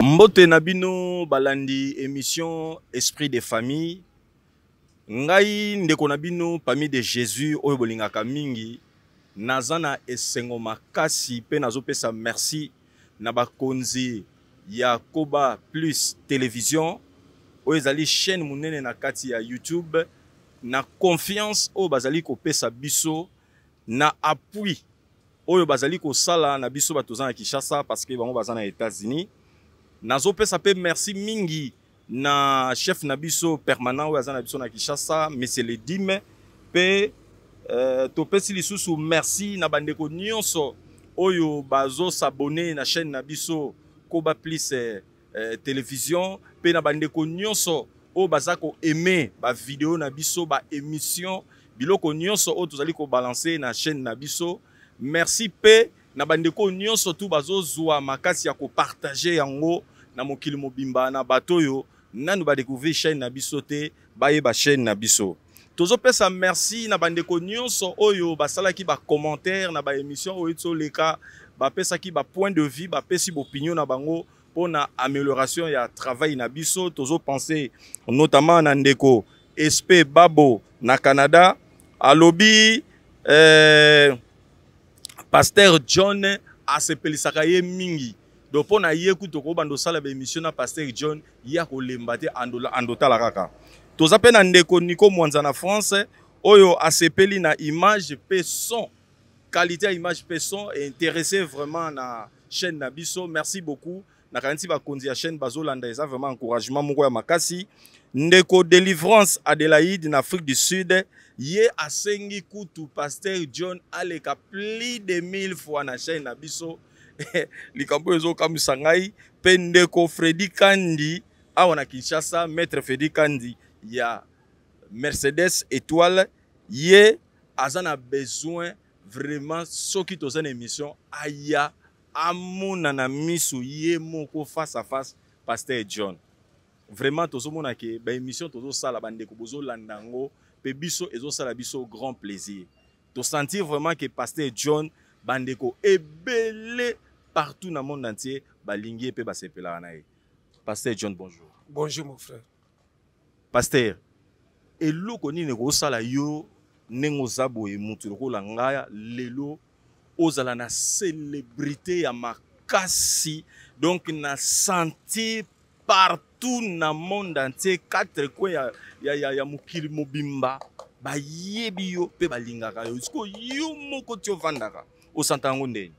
Mbote na bino balandi emission Esprit de famille. Ngai ndeko na bino Pami de Jesus oyo bolingaka mingi, naza na esengo makasi pe nazopesa merci na bakonzi ya Koba Plus Television oyo ezali chaîne monene na kati ya YouTube na confiance oyo bazali kopesa biso na appui oyo bazali kosala na biso bato toza na Kinshasa parce que bango baza na États-Unis. Nazopesa pe merci mingi na chef na biso permanent oyo aza na biso na Kinshasa, monsieur Ledime, pe topesi lisusu merci na bandeko nyonso oyo bazo s'abonner na chaîne na biso Koba Plus Télévision, pe na bandeko nyonso oyo baza ko aimer ba vidéo na biso, ba émission, biloko nyonso oyo tozali ko balancer na chaîne na biso. Merci pe na bandeko nyonso tu bazozwa makasi ya ko partager yango na mokili mobimba na bato oyo nanu ba découvrir chaîne na biso te, bayeba chaîne na biso. Tozopesa merci na bandeko nyonso oyo basalaki ba commentaire na ba émission oyo toleka, bapesaki ba point de vue, bapesi opinion na bango pona amélioration ya travail na biso. Tozo penser notamment na ndeko SP Babo na Canada, alobi Pasteur John asepelisaka ye mingi. Donc pona ye kutu kobanda osala ba émission na Pasteur John ya kolemba te, andotala kaka. Toza pe na ndeko Nico Mwanza na France oyo asepeli na image pe son, qualité ya image pe son, et intéressé vraiment na chaîne na biso. Merci beaucoup. Nakanisi bakonzi ya chaîne bazolanda, eza vraiment encouragement moko ya makasi. Ndeko Délivrance Adélaïde na Afrique du Sud, ye asengi kutu Pasteur John aleka plus de 1000 fois na chaîne na biso. Likambo ezokamwisa ngai. Pe ndeko Freddy Kandi awa na Kinshasa, maître Freddy Kandi ya Mercedes Étoile, ye aza na besoin vraiment soki toza na émission aya amona na miso ye moko face à face Pasteur John. Vraiment tozomona ke ba émission tozosala, bandeko bozolanda yango pe biso ezosala biso grand plaisir. To sentir vraiment que Pasteur John bandeko ebele partout na monde entier balingi ye pe basepelaka na ye. Pasteur John, bonjour. Bonjour mon frère. Pasteur, eloko nini ekosala yo ndenge oza boye mutu lokola nga lelo ozala na célébrité ya makasi, donc na sentir partout na monde entier, quatre coins ya mokili mobimba bayebi yo pe balingaka yo. Siko yo moko ti ovandaka osanta yango ndeni?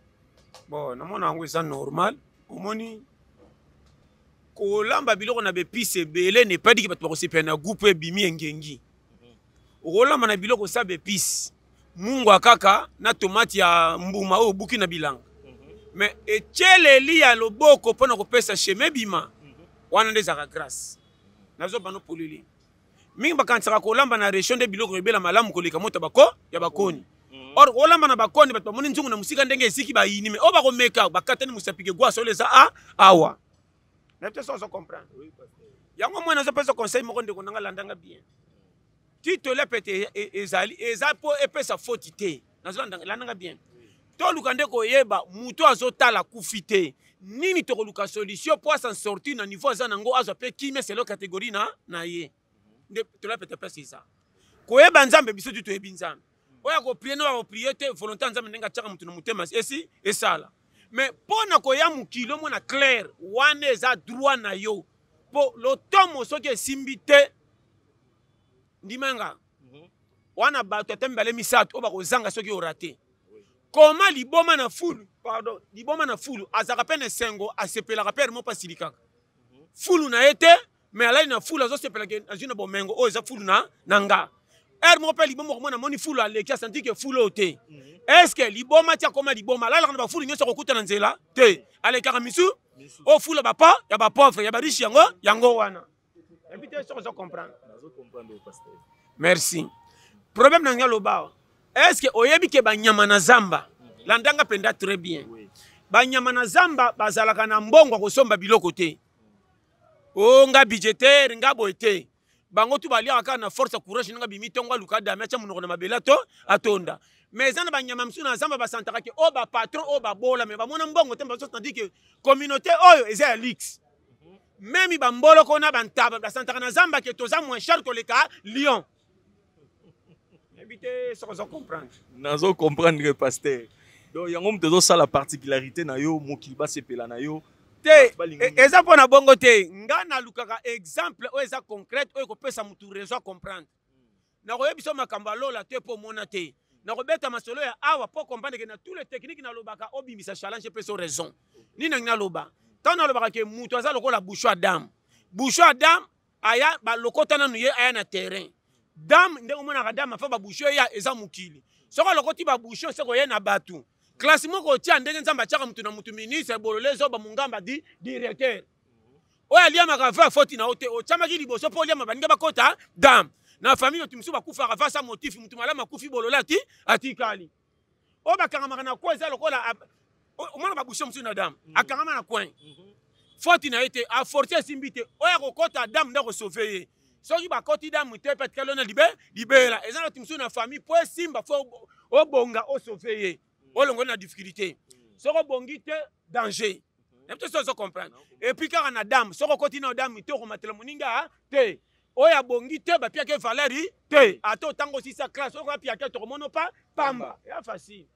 Bon, namona yango eza normal. Omoni kolamba biloko na bepise ebele ne pas dit que bato bakosepela na goût po ebimi engengi. Okolamba na biloko sa bepise mungwa kaka na tomate ya mbuma oyo obuki na bilanga, mais etieleli ya loboko mpona kopesa chemin bima wana nde ezalaka grâce. Nazobano polele mingi bakanisaka kolamba na région nde biloko ebela malamu koleka moto bako ya bakoni. Or kolamba na bakoni bato bamoni nzungu na mosika ndenge esiki bayini, mais oyo bakomeka bakatani mosapike gwasa oyo eza a awa. Na te sozo comprendre. Yango mwana azopesa conseil moko ndeko nanga landanga bien. Titole pete ezali eza po epesa faute te. Nazolanda landanga bien. Toluka nde koyeba moto azotala kufi te. Nini tokoluka solution po s'en sortir na niveau aza nango, azwa pe kimia selon catégorie na ye. Nde tola pete pesa eza. Koyeba Nzambe biso tu toyebi Nzambe. Oyo akoprier no akoprier te, volonté ya Nzambe ndenge atiaka moto na motema esi esala. Mais mpo na koya mokili omona clair wana eza droit na yo. Po lotomo soki esimbi te ndimanga wana bato ata mibale misato oyo bakozanga soki orate. Koma liboma na fulu, pardon, liboma na fulu azalaka pe na esengo, asepelaka pe mo pasilikaka. Fulu na ye te, mais alali na fulu azosepela ke azwi na bomengo oyo eza fulu na nga. Heure moko pe liboma komona moni fulu aleki asanti ke fulu oyo te. Est-ce que liboma ti akoma liboma alalaka na bafulu nyonso akokuta na nzela te? Alekaka misu oyo fulu ya bapa ya ba pauvre ya ba riche yango yango wana. Et puis te soki ozo comprendre. Nazo comprendre pasteur. Merci. Problème na nga loba. Est-ce que oyebi ke banyama na zamba? Landanga penda très bien. Banyama na zamba bazalaka na mbongo kosomba biloko te. Oh nga budgétaire nga boye te. Bango tu baliaka kaka na force ya courage nga bimi tongo aluka dame atia monoko na mabele ato atonda. Mais eza na banyama mosusu na zamba basantaka ke oyo ba patron oyo babola mais bamona mbongo te, bazo tandis que communauté oyo eza ya luxe. Meme bamboloko na bantaba basantaka na zamba ke toza moins cher koleka lion. Nayebi te soki ozo comprendre. Nazo comprendre, pasteur. Donc yango moto ezosala particularité na yo, mokili basepela na yo. Te, eza mpo na bongo te. Nga nalukaka exemple oyo eza concrète, oyo ekopesa motu raison comprendre. Nakoyebisa makambo ya lola te mpo omona te. Nakobeta masolo ya awa mpo comprendre ke na tous les techniques nalobaka, obimisa challenge, epesa raison. Nini nangi naloba? Ntango nalobaka ke moto aza lokola bouchon ya dame, bouchon ya dame aya balokota nanu ye aya na terrain dame. Ndenge omonaka dame afa babouchon eya, eza mokili. Soki alokoti babouchon, se koye na bato classe moko otia ndenge Nzambe atiaka motu na motu: ministre bolole, zoba, mongamba, di directeur oyo aliamaka va foti na yo te. Otiamaki liboso mpo oliama, baninga bakota dame. Na famille, bato mosusu bakufaka va sa motif. Motu malamu akufi, bolole ati atikali. Oyo bakangamaka na coin eza lokola omona babouchon mosusu na dame, akangama na coin, foti na ye te, aforce esimbi te. Oyo akokɔta dame nde akosauve ye. Soki bakɔti dame te, mpe atikali ona libe libela. Eza na bato mosusu na famille, po esimba, fo obonga, osauve ye, olongoli na difficulté. Soki obongi te, danger. Na biso ozo comprendre. Et puis kaka na dame, soki okoti na dame te, okomatela moninga te. Oyo abongi te, bapiaki valeur te. Ata otango osisa classe, oyo apiaki, tokomona pa pamba ya facile.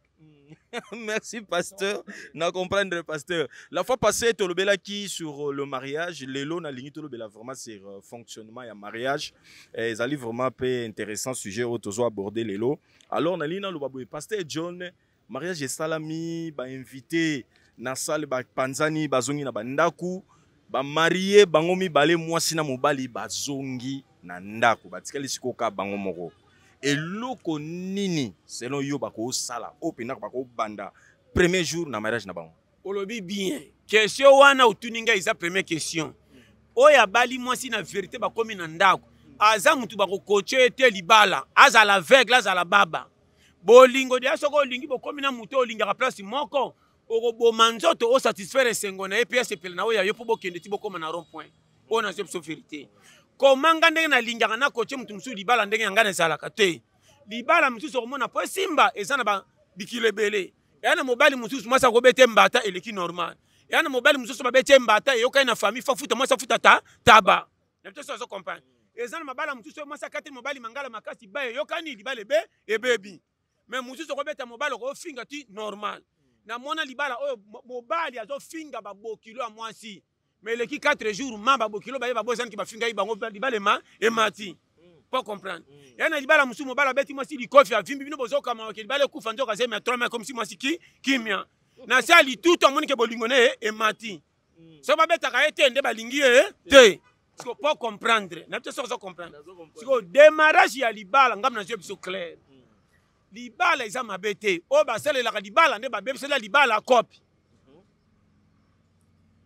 Merci, pasteur. Na comprendre, pasteur. La fois passée, tolobelaki sur le mariage, lelo nalingi tolobela vraiment sur fonctionnement ya mariage. Ezali vraiment peu intéressant sujet oyo tozo aborder lelo. Alors nalingi naloba boye, pasteur John, mariage esalami, ba invité na salle ba panzani, bazongi na bandaku, ba marié bango mibale, mwasi na mobali, bazongi na ndako, batikali sikoyo kaka bango moko. Eloko nini selon yo bakosala oyo mpenza bakobanda premier jour na mariage na bango? Olobi bien. Question wana otuni ngai eza première question. Oyo abali mwasi na vérité, bakomi na ndako, aza mutu bakokoche ye te. Libala, azala aveugle, azala baba, bolingo deya. Soki olingi, bokomi na motu olingaka place moko, okoboma nzoto osatisfaire esengo na ye mpe asepela na oyo ya yo, mpo bokende ti bokóma na rond point. Oyo nazwi biso vérité. Koma nga ndenge nalingaka nakotie motu mosusu libala, ndenge ya ngai nazalaka te. Libala mosusu okomona po esimba, eza na bikilo ebele. Eya na mobali mosusu, mwasi akobeta mbata eleki normal. Eya na mobali mosusu, babeti ye mbata, eyokani na famille, fa futa, mwasi afuta ta taba na biso. Azo comprendre. Eza na mabala mosusu oyo mwasi akateli mobali mangala makasi, ba eyokani, libala ebe ebebi. Mais mosusu okobeta mobali, okofinga ti normal. Namona libala oyo mobali azofinga babokilo ya mwasi, mais eleki 4 jours, ma babokilo baye babozaniki, bafingai bango, libala ema emati. Po comprendre, ya na libala mosusu, mobali abeti mwasi likofi, avimbi, bino bozokama oke libala ekufa, nzoka azemi ya 3 mois, comme si mwasi ki kimia na se ya litutu, amoni ke bolingo na ye emati. So babetaka ye te, nde balingi ye te. Siko po comprendre na biso, soki ozo comprendre siko démarrage ya libala, ngambo nazwi biso clair. Libala eza mabe te. Oyo basalelaka libala nde babebisela libala. Kopi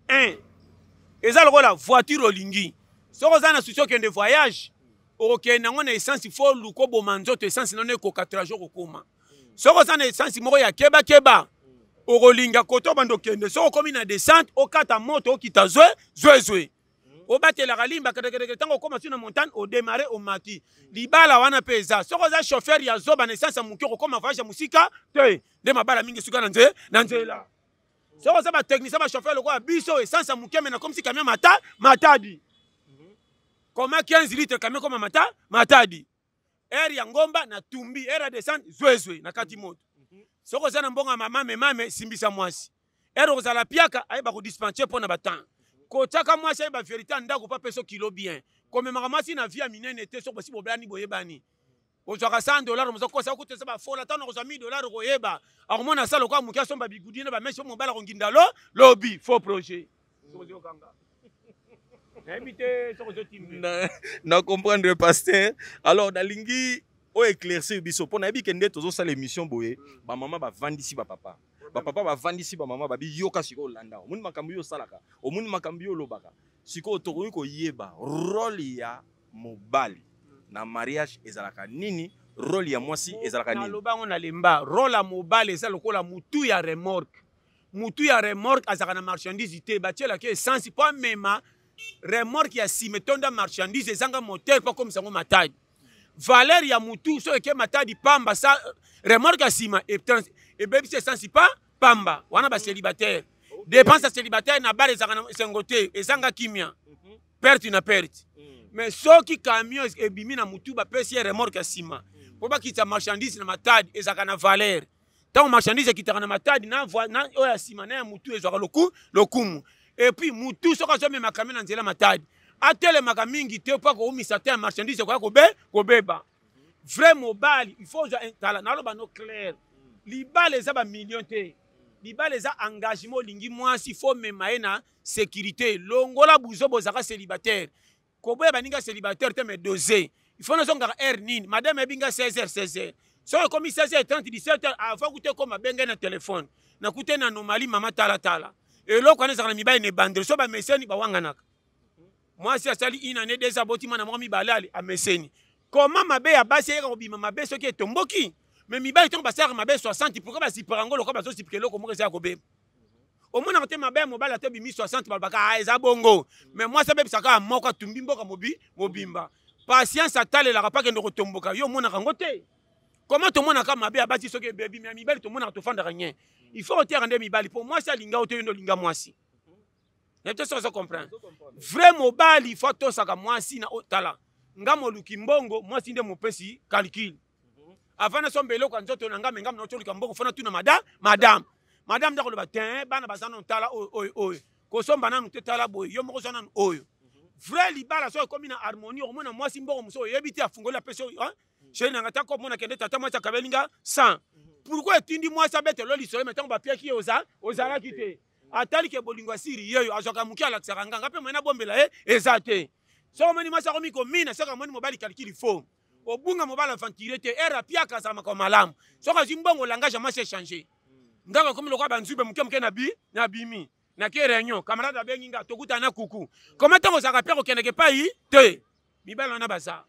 1 eza lokola voiture. Olingi, soki oza na souci okende voyage, okokende yango na essence, fo oluka oboma nzoto, essence nano ekoka trajet okokoma. Soki oza na essence moko ya kebakeba, okolinga kote obanda okende. Soki okomi na descente, okata moto, okita zwe zwe zwe, obatelaka limba keteketeke. Ntango okóma si na montagne, odémarre, omati. Libala wana mpe eza, soki oza chauffeur ya zoba na essence ya moke, okokóma voyage ya mosika te. Nde mabala mingi esuka na na nzela. Soki oza batechnicien, bachauffeur lokola biso, essence ya moke, me nakomisi camion mata Matadi koma 15 litre, camion koma mata Matadi, aire ya ngomba na tumbi, aire ya descente zwezwe na kati moto. Soki oza na mbongo ya mama memame, simbisa mwasi. Ere okozala piaka, ayeba kodispense mpo na batemps. Kotiaka mwasi ayeba vérité ya ndako mpo apesa kilo bien. Komemaka mwasi na vie ya minene te. Soki bosi boblani, boyebani, ozwaka 100 dollar, mozokosa okuta eza bafola. Ntango nakozwa 1000 dollar, okoyeba akomona asa lokola moke, asomba bigudi na bamesi po mobali akonginda lo lobi faux projet. Nayebi te soki ozotimbe. Na comprendre, pasteur. Alors nalingi oyo éclaircir biso, mpo nayebi ke nde tozosala émission boye, bamama bavandisi bapapa, bapapa bavandisi bamama, babi yoka sikoyo, olanda, omoni makambo yo osalaka, omoni makambo yo olobaka. Sikoyo tokoki koyeba rôle ya mobali na mariage ezalaka nini? Rôle ya mwasi ezalaka nini? Naloba yango na lemba. Rôle ya mobali eza lokola mutu ya remorque. Mutu ya remorque azalaka na marchandise te, batielaki essence mpo amema remorque ya nsima etonda marchandise ezanga moteur mpo akomisa yango Matadi. Valeur ya mutu, soki eke Matadi pamba, sa remorque ya nsima ebebisi essence pa pamba. Wana bacélibataire, dépense ya célibataire na bar ezalaka na esengo te, ezanga kimia. Perte na perte. Mais soki camion ebimi na mutu, bapesi ye remorque ya nsima mpo bakitisa marchandise na Matadi, ezalaka na valeur. Ntango marchandise ekitaka na Matadi, na oyo ya nsima na ya mutu ezwaka lokumu. Et puis mutu soki azomema camion na nzela Matadi, atelemaka mingi te mpo akoumisa te ya marchandise, ekoya kobeba. Vrai mobali, il faut ozwa tala, naloba no clair, libala eza bamillion te, libala eza engagement. Olingi mwasi, faut mema ye na sécurité. Longola buzo, bozalaka célibataire, koboya baninga célibataire te, mais dose. Il faut nazongaka heure nini? Madame ebinga 16 heures, 16 heures. Soki ekomi 16 heures 30, 17 heures avant kute ekoma, benge na telefone, nakute na anomalie. Mama, talatala eloko wana ezalaka na mibali na ebandeli. So bameseni, bawanganaka. Mwasi asali une année, 2 ans, aboti mwana moko, mibale, ale ameseni. Koma mabe ya basi eyeka kobima mabe soki etomboki. Mais mibali, ntongo basalaka mabe 60, pourquoi basipaka yango lokola bazosipika eloko moko eza ya kobeba? Omonaka te mabe ya mobali ata ebimi 60, balobaka: "Ah, eza bongo." Mais mwasi abebisaka ya moko, atumbi mboka mobimba. Patience atalelaka mpo akende kotomboka. Yo omonaka yango te. Koma tomonaka mabe ya basi soki ebebi, mais ya mibali tomonaka, tofandaka nye. Il faut oteyaka nde mibali, mpo mwasi alinga yo te, yo nde olinga mwasi. Nayebi te soki ozo comprendre. Vrai mobali faut atosaka mwasi na tala nga moluki mbongo, mwasi nde mopesi calcul. Avant nasomba eloko ya nzoto na nga, me nga mna otoluka mbongo, fo natuna madame. Madame nde akoloba te: "Bana baza nano, tala oyo, oyo, oyo, kosomba nanu te, tala boye, yo moko oza nanu oyo." Vrai libala soki ekomi na harmonie, okomona mwasi mbongo mosusu oyebi te, afungoli, apesi oyo: "Chéri nanga, ta komona kende tata mwasi akabeli nga 100." Pourquoi etindi mwasi abetelo lisolo? Me ntango bapiaki ye, ozalaki te. Atali ke bolingo asiri yeyo, azwaka moke, alakisaka nga, nga mpe moye nabombela ye eza te. Soki omoni mwasi akomi komina, soki amoni mobali calcul, faux obunga mobali aventure te. Ere apiaka, azala makambo malamu. Soki azwi mbongo, langage ya mwasi echange. Ndako ekomi lokola banzube moke moke. Na bi nabimi, nake réunion, camarade abengi nga, tokutana na kuku. Koma ntango ozalaka mpe kokendeke epai te. Mibali wana baza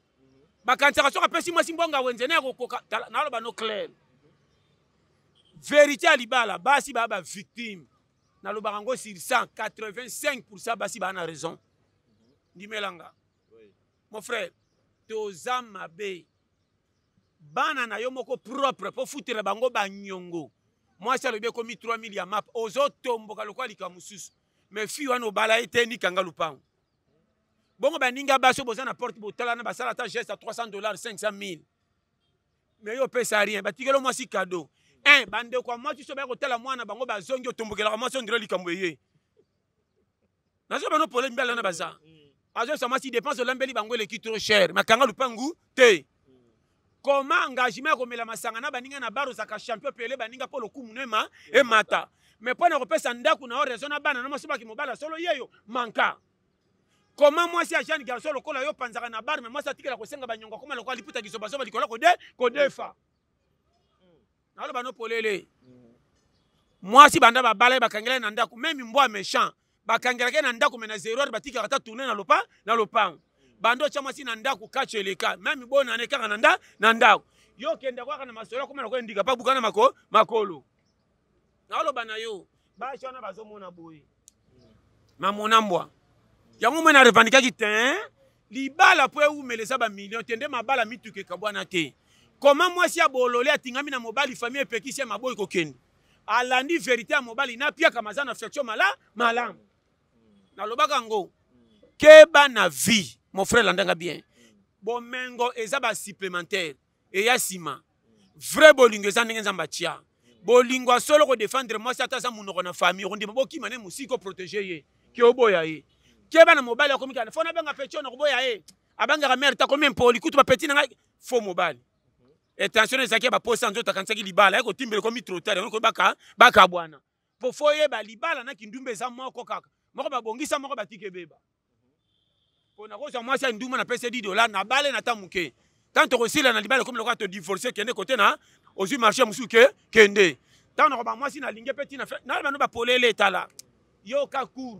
bakanisaka soki apesi mwasi mbongo, awenze na ya kokoka. Naloba no clair, vérité ya libala, basi baya bavictime. Nalobaka yango sur 100, 85 basi baa na raison. Ndimelanga, mon frère, toza mabe. Bana na yo moko propre mpo futela bango banyongo. Mwasi alobi ekomi 3000 ya map, ozotomboka lokola likambo mosusu. Mais fille wana obala ye te, nikanga lupango bongo. Baninga basi oyo boza na porte, botala na basala ata geste ya 300 dollars, 500 000, mais yo opesa rien. Batikeli mwasi cadeau un. Bandeko ya mwasi so baya kotala mwana bango, bazongi, otombokelaka mwasi, ondire likambo eye. Nazo bano pole, mibali wana baza azoyesa mwasi dépense, olambeli bango eleki trop cher, makanga lupangu te. Koma engagement ya komela masanga na baninga na bar, ozalaka champion pele baninga mpo lokumu no emata. Mais mpo na kopesa ndako na yo raison na bana na mwasi, baki mobali solo yeyo manka. Koma mwasi ya jeune garçon lokola yo panzaka na bar, mais mwasi atikela kosenga banyongo, akoma lokola liputa kizobazoba likolo kodefa. Naloba no polele, mwasi banda babala ye, bakangela ye na ndako. Même mbwa méchant bakangelaka ye na ndako, mais na zéro heure batikaka ta tourne na lopango. Bando otya mwasi na ndako, kacho eleka, même bonane kaka na ndako. Yo okende kaka na masolo, akoma na koyendika mpa buka na makolo. Naoloba na yo, basi wana bazomona boye, mamona mbwa yango mwe na revendikaki te. Libala mpo ewumela eza bamillion te, nde mabala mituka ekabwana te. Koma mwasi ya bolole atingami na mobali, famille epekisi ye, maboyi kokende, alandi vérité ya mobali, napiaka maza na affection malamu. Nalobaka yango, keba na vie, mon frère, landanga bien. Bomengo eza basupplémentaire, eya nsima. Vrai bolingo eza ndenge Nzambe atia bolingo ya solo, kodefendre mwasi ata aza monoko na famille, okondima bokima ne mosika, oprotege ye ke oboya ye. Keba na mobali akomi kaka fo nabenga petit na koboya ye, abangaka mare ta komi mpoli kutu bapeti na ngai. Fo mobali intention ezalaki ya baposa nzoto, akanisaki libala ye kotimbela, ekomi trop tard. Yango baka bakabwana po fo oyeba libala na kindumba eza moko kaka moko, babongisa moko, batika ebeba. Mpo nakozwa mwasi ya ndumba, napesi 10 dollar na bale na ta moke, tant tokosila na libala, ekomi lokola todivorce. Kende kote na ozwi marché mosusu, ke kende. Ntango nakoba mwasi nalingi mpe ntina na bano bapolele, etala yoka cour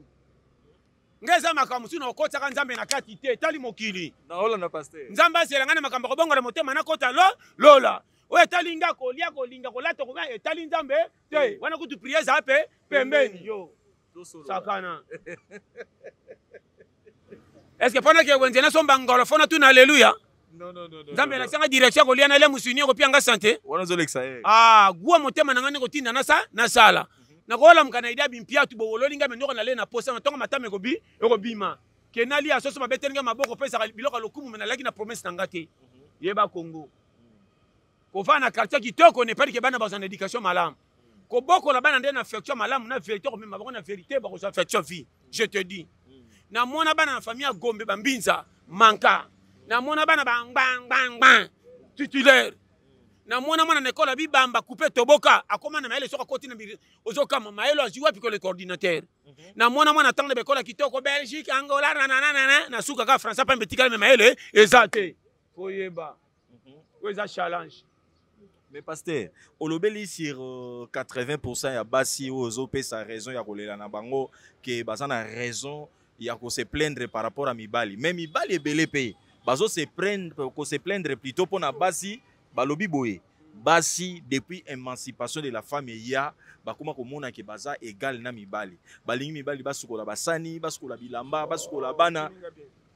ngai, eza makambo mosusu na okotiaka Nzambe na kati te. Etali mokili. Naolanda, pasteur. Nzambe azela ngai na makambo akobongola motema, nakota lo lola. Oyo etali nga, kolia, kolinga, kolata, koba, etali Nzambe te. Wana kutu prière eza mpe pembeni yo. Sakana, est ce que mpona ke wenze nasomba ngolo, fo natuna alleluya? Nzambe elakisanga direction ya kolia, nalia mosuni, ekopia nga sante. Wana ozolekisa ye. Ah, guwa motema na nga nde kotinda nasa nasala, nakolamuka na idea bimpiatu bowololi nga, me ndoko nale na posa na ntongo, matama ekobima. Ke nalia soso babeteli nga maboko mpe ezaka biloko ya lokumu, me nalaki na promesse na nga te. Yeba Congo. Kovanda na quartier kitoko ne pas que bana bazwa na éducation malamu. Kobokola bana nde na affection malamu na vérité, komema bango na vérité, bakozwa affection vie. Je te dis. Namona bana na famille ya Gombe bambinza manka. Namona bana ba ngbang titulaire. Namona mwana na ekole ya bibamba coupe toboka akoma na mayele soki akoti na ozokama mayele azwi wapi ko le coordinateur. Namona mwana ntango na bekola kitoko Belgique, Angola, nananana na suka kaka français pambe etikali me mayele eza te. Koyeba. Oyo eza challenge. Mais pasteur, olobeli sur 80% ya basi oyo ozopesa raison ya kolela na bango ke baza na raison ya ko se plaindre par rapport à mibali. Mais mibali ebele pe bazo se prendre ko se plaindre plutôt pona basi balobi boye. Basi depuis émancipation de la femme ya bakoma komona ke baza égal na mibali. Balingi mibali basukola basani, basukola bilamba, basukola bana.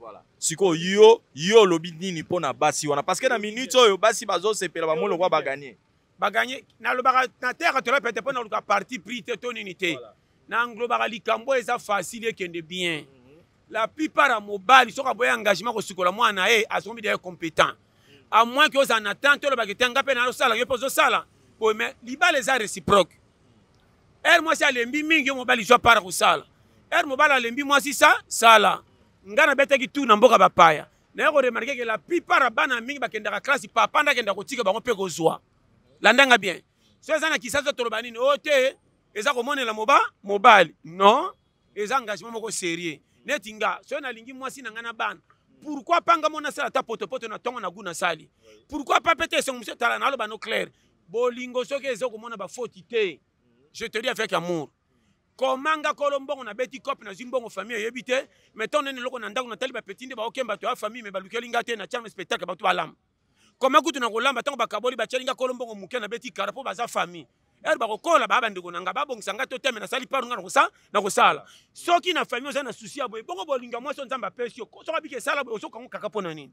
Voilà. Siko yo yo lobi nini pona basi wana parce que na minute oyo basi bazo sepela ba molo kwa ba gagner. Ba gagner na lobaka na terre to la pete pona luka parti pris te to nini te. Na englobaka likambo eza facile ekende bien. La plupart ya mobali soki aboya engagement kosukola mwana ye azongi d'ailleurs compétent. À moins que ozala na temps tolobaka te nga mpe nazosala yo mpe ozosala boye, mais libala eza réciproque. Ere mwasi alembi mingi yo mobali zwa part kosala, ere mobali alembi mwasi sa sala. Nga nabetaki tour na mboka bapaya, naye koremarke ke la plupart ya bana mingi bakendaka classe, papa nde akenda kotika bango mpe kozwa. Landanga bien, so eza na Kisasa toloba nini? Oyo te eza komonela mobali non, eza engagement moko sérieux. Neti nga soki nalingi mwasi na nga na bana, pourquoi pas nga mona sala ata potopoto na tongo na gu nasali, pourquoi pas pete esongo mosusu tala naloba no clair. Bolingo soki eza komona ba faute te, je te dis avec amour. Comment nga kolo mbongo na beti cop na mbongo famille eyebi te, mais tant nene loko na ndako natali ba petit nde ba okemba to ya famille mais balukeli nga te na tianga spectacle bato balamba. Comment kutu na kolamba tango bakaboli batieli nga kolo mbongo moke na beti kara po baza famille. Ere bakokola ba bandeko na nga babongisa nga to teme nasali part nga na kosala. Soki na famille oza na souci ya boye, bongo bolinga mwasi Nzambe apesi yo. Soki abiki esala boye ozokango kaka mpo na nini?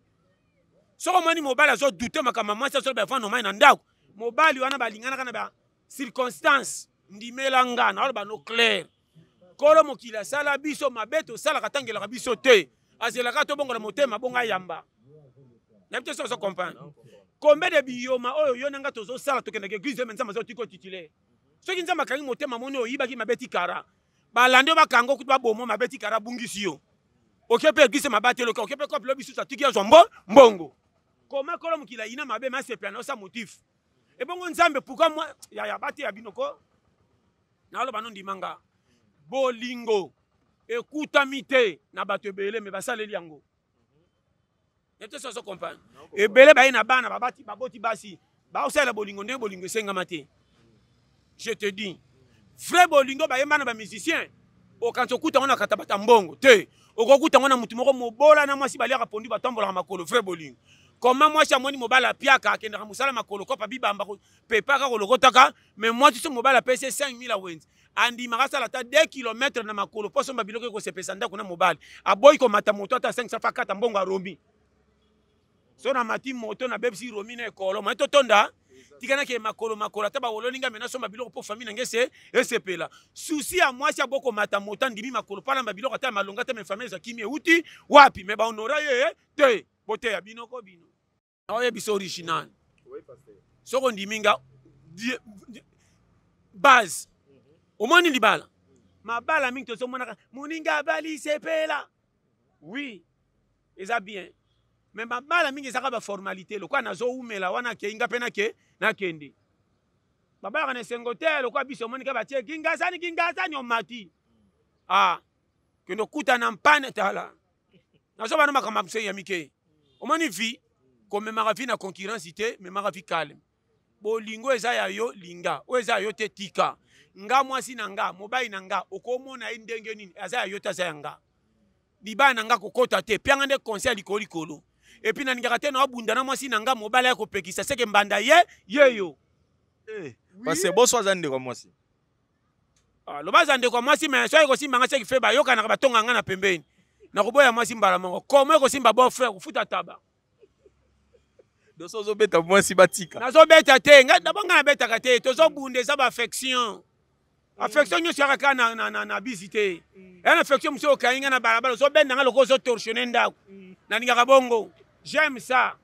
Soki omoni mobali azo douter makambo ya mwasi azoloba avant normal na ndako, mobali wana balinganaka na ba circonstance. Ndimela nga na oloba no clair. Kolo mokili asala biso mabe tosalaka tangelaka biso te. Azelaka tobongola motema bonga yamba. Nayebi te soki ozo comprendre. Combien de biyoma oyo yo na nga tozosala tokendaka église mais Nzambe azotika otitulaire. Soki Nzambe akangi motema moni oyibaki mabe tikara. Balandi oyo bakango kutu babomo mabe tikara abungisi yo. Oke pe église mabate loka, oke pe kope lobi susu atiki azwa mbongo. Koma kolo mokili ayina mabe ma sepela na osa motif. Ebongo Nzambe pourquoi moi ya ya bate ya bino ko? Naloba no ndima nga. Bolingo ekutami te na bato ebele me basaleli yango. Nete soso comprendre. Ebele baye na bana babati baboti basi baosalela bolingo ndenge bolingo esengama te. Je te dis vrai bolingo bayemba na ba musiciens okanisi okuta ngo na katabata mbongo te, okokuta ngo na mutu moko mobola na mwasi baliaka pondu batambolaka makolo. Vrai bolingo comment mwasi amoni mobali apiaka akendaka mosala makolo kopa bibamba pepaka kolokotaka, mais mwasi so mobali apesi ye 5000 awenze andimaka asala ata 2 km na makolo mpo asomba biloko ekosepesa ndako na mobali. Aboyi komata moto ata 500 fa kata mbongo aromi. So na mati moto na bebisi romi na ekolo mai totonda tika nake makolo makolo ata bawololi ngai me nasomba biloko mpo famille na ngai ese esepela. Souci ya mwasi abokomata moto andimi makolo mpo alamba biloko ata ya malonga te me famille ezwa kimia euti wapi me bahonora ye te. Boteya bino ko bino naoyebisa original soki ondimi nga base omoni libala mabala mingi tozomonaka moninga abali sepela oui eza bien mais mabala mingi ezaka ba formalité lokola nazowumela wana akei nga mpe nake nakende babalaka na esengo te lokola biso omonika batie kingasani kingasani omati ah kende okutana mpane tala nazoba na makambo ya ya mike omoni vie komemaka vie na concurrence te memaka vie calme bolingo eza ya yo linga oyo eza ya yo te tika nga mwasi na nga mobali na nga okomona ye ndenge nini aza ya yo te aza ya nga libala na nga kokota te pianga nde conseil ya likolo likolo epuis nalingaka te naobunda na mwasi na nga mobali ya kopekisa seke mbanda ye yeyo eh, parce que boso aza ndeko ya mwasi ah, loba aza ndeko ya mwasi mais soki ekosimba nga seke fe bayokanaka batonga nga na pembeni nakoboya mwasi mbala moko komo ekosimba beau frère kofuta taba doso ozobeta mwasi batika nazobeta te ngai d'abord ngai nabetaka te tozobunda eza baaffection. Affection nyonso yaka kaka na, na, na, na bisi te. Eya na affection mosusu okangi nga na balabala, ozobenda nga lokola ozotorsionne ndako. Nalingaka bongo, j'aime ça.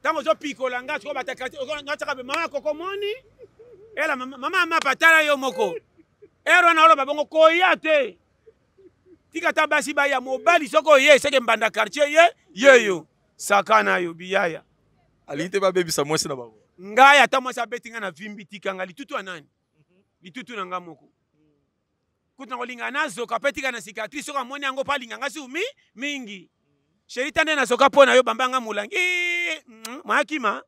Ntango ozopikola nga sikoyo bataka mama koko moni ela mama amapa tala yo moko ere wana oloba bongo koya te, tika ata basi baya. Mobali soki oye eseke mbanda quartier ye yeyo saka na yo biyaya. Alingi te babebisa mwasi na bango. Ngai ata mwasi abeti ngai na vimbi, tika ngai. Litutu ya nani? Litutu na ngai moko kutu na kolinga nazoka mpe tika na cicatrice. Soki amoni yango mpo alinga ngai su mi mingi. Chéri, ta nde nazoka mpo na yo, bamba nga molangi mayakima.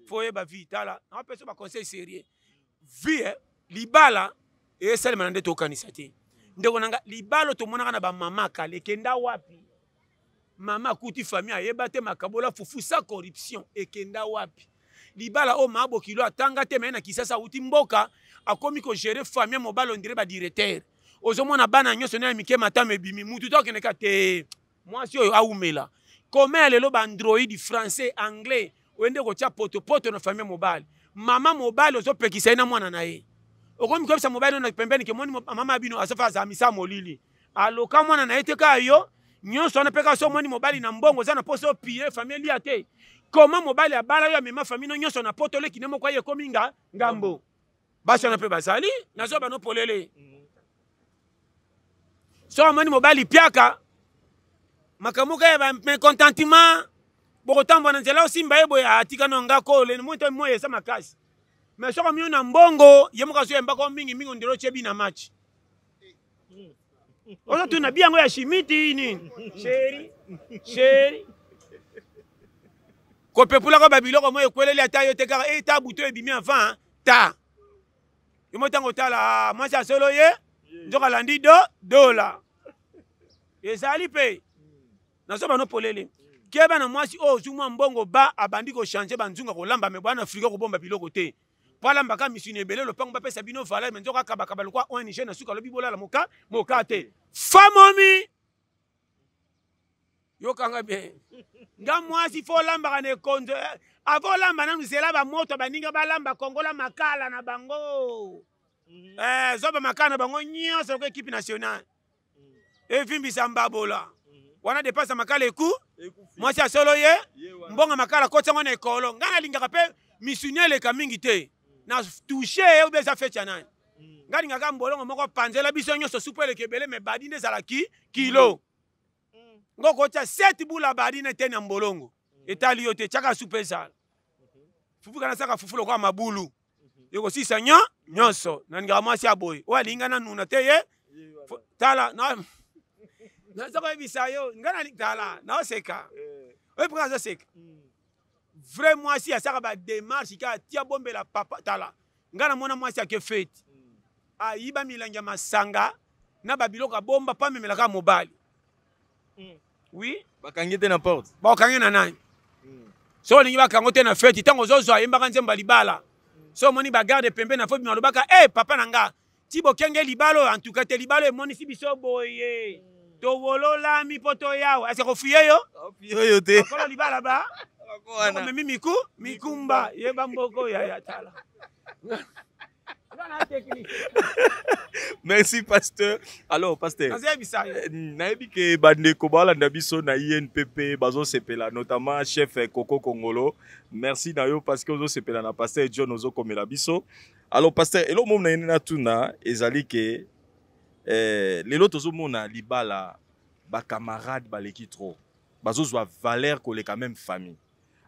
Fo oyeba vie. Tala, napesa baconseil sérieux. Vie, eh, libala esalema na nde tokanisa te, ndeko na nga. Libala tomonaka na bamama kala ekenda wapi? Mama akuti famille, ayeba te makabola fufu sa corruption, ekenda wapi? Libala oyo maa bokilo atanga te, me na Kisasa awuti mboka, akomi kogérer famille mobali on dirait badirecteur. Ozomona bana nyonso na ya mike, matama ebimi, mutu to akendeka te. Mwasi oyo awumela kome ya lelo, baandroid, français, anglais, oye nde kotia potopoto na famille mobali. Mama mobali ozopekisa ye na mwana na ye. Okomi koyebisa mobali oyo na pembeni ke moni mama ya bino azofa azala misa molili, aloka mwana na ye te. Kaka yo nyonso wana mpe kaka so omoni mobali na mbongo, oza na mposa opie famille elia te. Koma mobali abala yo, amema famille no nyonso na poto, oleki ne moko aye ekomi nga ngambo. Basi wana mpe bazali, nazwa bano polele. So amoni mobali piaka makambo kaka ya bamécontentement, bokotambola na nzela, osimba ye boye, atika no nga ko lene moi to moi eza makasi. Mais soki amio na mbongo, ye moko azoyembaka mingi mingi, ondelo otye na match, ozotuna bi yango ya shimiti nini. Chéri, chéri, kopepulaka babiloko mo ekweleli ata yo te, kaka eta buto ebimi avant ta yo mo. Ntango otala mwasi asolo ye, nzoka alandi do dola ezali mpe nazoba no polele. Keba na mwasi oyo ozwi mwa mbongo, ba abandi kochanger banzunga kolamba. Me bwana frigo kobomba biloko te, po alambaka misuni ebele. Lopango bapesa bino valeur, me nzoka akabakaba lokwa ONG. Na suka alobi bolala moka moka te. Famomi yokanga bien nga mwasi, fo olambaka na ekonzo. Avo olamba nanu, zela bamoto baninga balamba, kongola makala na bango. Zwa bamakala na bango nyonso loko équipe nationale evimbisa mbabola wana, dépense ya makala eku mwasi asolo ye mbongo makala, koti yango na ekolo. Ngai nalingaka mpe misuni eleka mingi te na touche ye obe eza feti ya nani. Ngai alingaka mbolongo moko panzela biso nyonso, supu eleka ebele, me badi nde ezalaki kilo. Ngo kotia 7 bula badi na eteni ya mbolongo, etali yo te. Tiaka supu ezala fufu, kana saka fufu lokola mabulu ekosisa nyo nyonso. Nalingaka mwasi ya boye oyo alingi ngai nanuna te. Ye tala, naza koyebisa yo, ngai tala, naoseka oyo mpoka azoseka. Vrai mwasi asaka badémarche kaka tia bombela papa. Tala, ngai namona mwasi ake feti, ayiba milangi ya masanga na babiloko, abomba mpo amemelaka mobali. Oui. Bakangi te na porte. Bakangi na nani? So olingi bakango te na feti, ntango ozozwa ayembaka nzembo ya libala, so omoni bagarde pembe na fo bima, alobaka e papa na nga ti bokenge libala oyo antuka te. Libala emonisi biso boye, towololami mpo toyawa ese kofuye yo. Oyo te. Bakolo libala ba omemi miku mikumba, yeba mboko ya tala. Merci, pasteur. Alors pasteur, nazoyebisa yo. Nayebi ke bandeko balanda biso na INPP bazosepela, notamment chef Koko Kongolo. Merci na yo parce que ozosepela na pasteur John, ozokomela biso. Alors pasteur, eloko momo na ye natuna ezali ke lelo tozomona libala, bacamarade baleki trop, bazozwa valeur koleka même famille,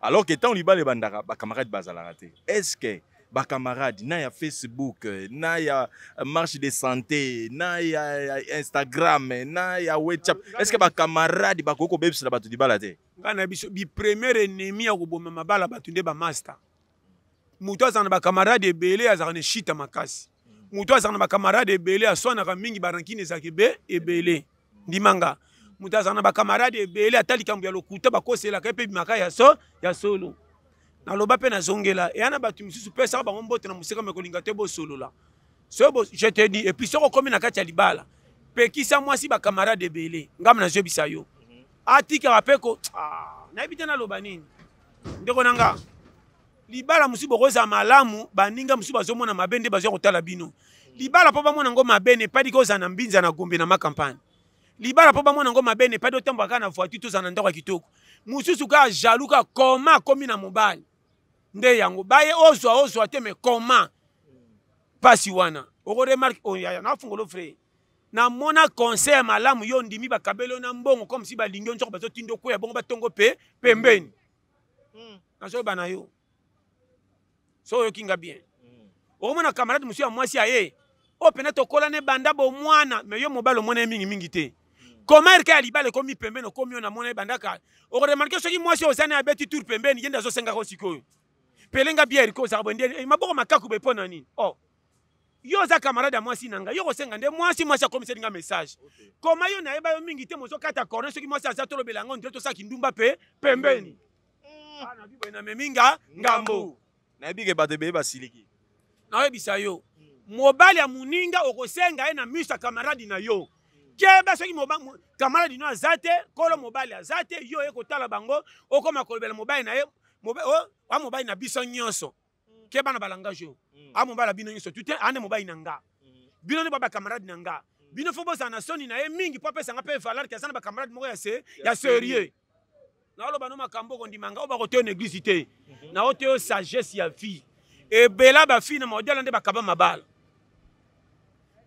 alors que ntango libala ebandaka, bacamarade bazalaka te. Est ce que bacamarade na ya Facebook, na ya marche de santé, na ya Instagram, na ya WhatsApp, est ce que bacamarade bakoki kobebisela bato libala te? Ngai na biso bipremier ennemi ya koboma mabala bato nde bamaster. Moto azala na bacamarade ebele azalaka na shita makasi. Moto azala na bacamarade ebele aswanaka mingi, barankine ezalaka ebe ebele. Ndimanga, moto azala na bacamarade ebele, ata likambo ya lokuta bakoselaka ye mpe bimaka ya so ya solo. Naloba mpe nazongela, eya na bato misusu, pesaka bango mbote na mosika, me kolinga te bosolola. So je te dis, et puis soki okomi na kati ya libala, pekisa mwasi bacamarade ebele. Ngambo nazoyebisa yo, atikaka mpe ko nayebi te naloba nini, ndeko na nga. Libala mosusu bokozala malamu, baninga mosusu bazomona mabe nde bazwa kotala bino. Libala mpo bamona yango mabe ne epadi kozala na mbinza na gombe na makampagne. Libala mpo bamona yango mabe ne epadi otambola kaka na voiture tozala na ndako ya kitoko. Mosusu kaka jaloux kaka koma akomi na mobali. Nde yango baye ozwa ozwa te mais comment pasi wana okoremarke oyo oh, yaya nafungolo frère namona conseil ya malamu yo ondimi bakabeli yo na mbongo comme si balingi yo nzoko bazotinda okweya bongo batongo mpe pembeni. Nazoyeba na yo so oyoki nga bien. Okomona camarade mosusu ya mwasi aye oyo mpena tokola ne banda bomwana, me yo mobali omona ye mingimingi te. Koma erka ya libala ekomi pembeni, okomi oyo namona ye banda kala. Okoremarke soki mwasi oyo ozani abeti tour pembeni, ye nde azosengaka sikoyo pelenga biere ko ozalaka boye nde maboko makaku boye mpo na nini? Oh, yo oza camarade ya mwasi na ngai, yo kosenga nde mwasi mwasi akomiseli nga message. Koma yo nayeba yo mingi te, mozokata corne soki mwasi aza tolobela yango nde tosala kindumba mpe pembeni. Ah, namemi nga ngambo. Nayebi ke bato ebele basiliki. Nayebisa yo, mobali ya moninga okosenga ye na miso ya camarade na yo. Keba soki camarade no aza te, kolo mobali aza te, yo oye kotala bango, okoma kolobela mobali na ye, wa mobali na biso nyonso. Keba na balangage oyo. A mobali ya bino nyonso tu te, ane mobali na nga. Bino nde ba bacamarade na nga. Bino fo bozala na soni na ye mingi mpo apesa nga mpe valeur ke aza na bacamarade moko ya se ya sérieux. Naoloba no makambo okondima nga oyo bakoteyo na église te. Naoteyo sagesse ya vie. Ebela bafille na modele nde bakaba mabala.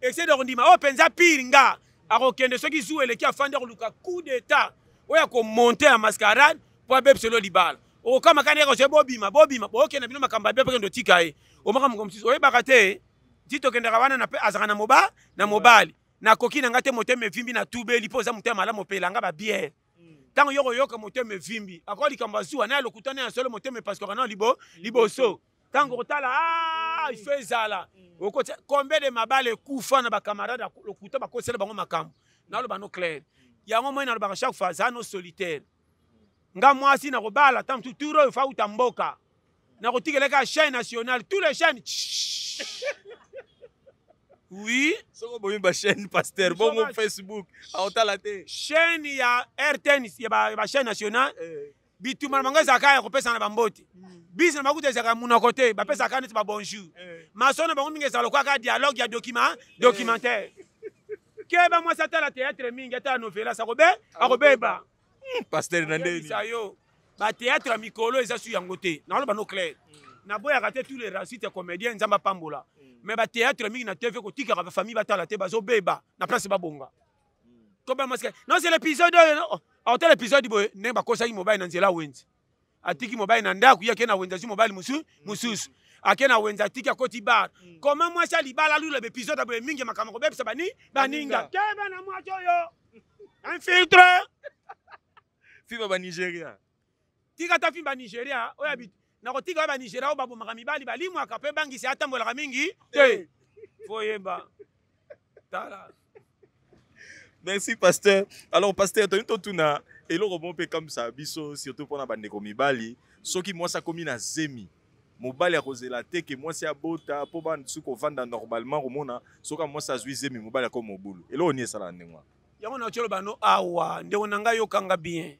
Ese de kondima oyo mpenza pire nga akokende soki zuwa eleki afandi akoluka coup d'état oyo akomonte ya mascarade mpo abebiselo libala. Okokama kani akozwa bobima bobima bokende bino makambo abe mpe otika ye omaka moko mosusu oyebaka te ti tokendaka wana na pe azalaka na moba na mobali nakoki na nga te motema evimbi na tubeli mpo oza motema malamu opela nga babiere. Ntango yo koyoka motema evimbi akoka likambo azuwa na ya lokuta na ya solo motema epasikaka na liboso ntango kotala ah, ifo ezala okotia combien de mabala ekufa na bacamarade lokuta bakosela bango makambo. Naloba no clair yango moi nalobaka chaque fois aza no solitaire nga mwasi nakobala ntango mosusu tour oyo fa uta mboka nakotikelaka chaîne nationale tous les chaînes. Oui, soko bomi ba chaîne pasteur bongo Facebook aotala te. Chaîne ya RTN ya ba chaîne nationale bitumba na bango ezalaka ya kopesa na bambote bisi na bango ezalaka monoko te, bapesaka neti ba bonjour. Maso na bango mingi ezala lokola kaka dialogue ya documentaire. Keba mwasi atala théâtre mingi, atala novelas akobe akobeba. Pasteur na ndeni yo bathéâtre ya mikolo eza su yango te. Naloba no clair, naboyaka te tous les racistes ya comédien, Nzambe apambola, mais bathéâtre mingi na TV kotikaka bafamille batala te, bazobeba na place babonga. Koba masika non c'est l'épisode oyo aotala épisode boye ndenge bakosaki mobali na nzela wenze, atiki mobali na ndako ye ake na wenze azwi mobali mosusu ake na wenze atiki akoti bar. Koma mwasi alibala alula baepisode ya boye mingi makambo kobebisa bani baninga. Keba na mwasi oyo infiltre fiba ba Nigeria. Tika ta film ba Nigeria oyo nakotika oyo ba Nigeria oyo babomaka mibali balimwaka mpe bangisi atambolaka mingi te foyeba tala. Merci pasteur. Alors pasteur, toyini totuna eloko moko mpe ekamwisaka biso surtout mpona bandeko mibali. Soki mwasi akomi na zemi, mobali akozela te ke mwasi abota mpo bana soki kovanda normalement komona soki mwasi azwi zemi mobali akomi mobulu. Eloko nini esalaka ndenge wana? Yango na otoloba no awa ndeko na ngai yokanga bien.